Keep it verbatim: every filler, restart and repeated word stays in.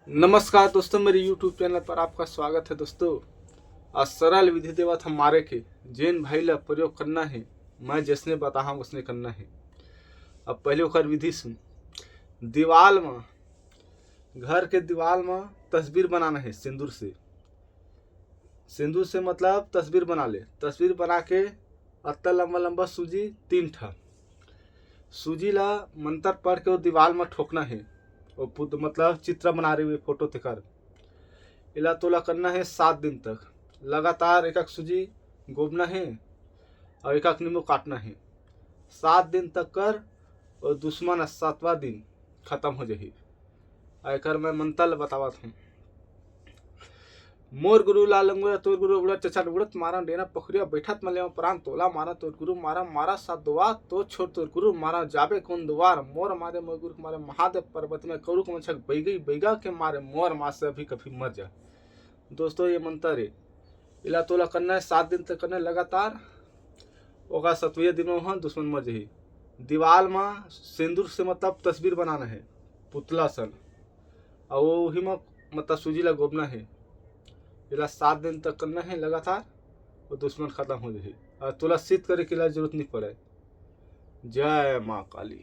नमस्कार दोस्तों, मेरे YouTube चैनल पर आपका स्वागत है। दोस्तों, आज सरल विधि देवत हम मारे के, जेन भाई ला प्रयोग करना है, मैं जैसने बताहा वैसने करना है। अब पहले ओकर विधि सुन। दीवाल म, घर के दीवाल म तस्वीर बनाना है सिंदूर से। सिंदूर से मतलब तस्वीर बना ले। तस्वीर बना के अत्ता लंबा लंबा सूजी, तीन ठा सूजी ला मंत्र पढ़ के वो दीवाल म ठोकना है। वो पुत मतलब चित्र बना रही हुई फोटो तेकर। इला तोला करना है सात दिन तक। लगातार एक एक सूजी गोबना है और एक एक नींबू काटना है। सात दिन तक कर, और दुश्मन सातवां दिन खत्म हो जाही। एकर मैं मंत्र ल बतावत हूँ। मोर गुरु लाल लंगोरा, तोर गुरु उड़त चचर उड़त मारा डेरा पखुरिया, बैठत मले प्राण तोला मारा, तोर गुरु मारा, मारा सात दुआ तो छोड़ तोर गुरु मारा, जाबे कौन दुआर, मोर मारे मोर गुरु के मारे महादेव पर्वत में, कौरु के मछक बैगई बैगा के मारे, मोर माँ से अभी कभी मर जा। दोस्तों, ये मंत्र है, इला तोला करना है, सात दिन तक करना है लगातार। ओकर सतवें दिन में वहाँ दुश्मन मर जाही। दीवाल में सिंदूर से मतलब तस्वीर बनाना है, पुतला सन, और वही में मतलब सूजी ला गोबना है। इला सात दिन तक करना है लगातार, वो दुश्मन खत्म हो जाही और तोला शीत करे के इला जरूरत नहीं पड़े। जय माँ काली।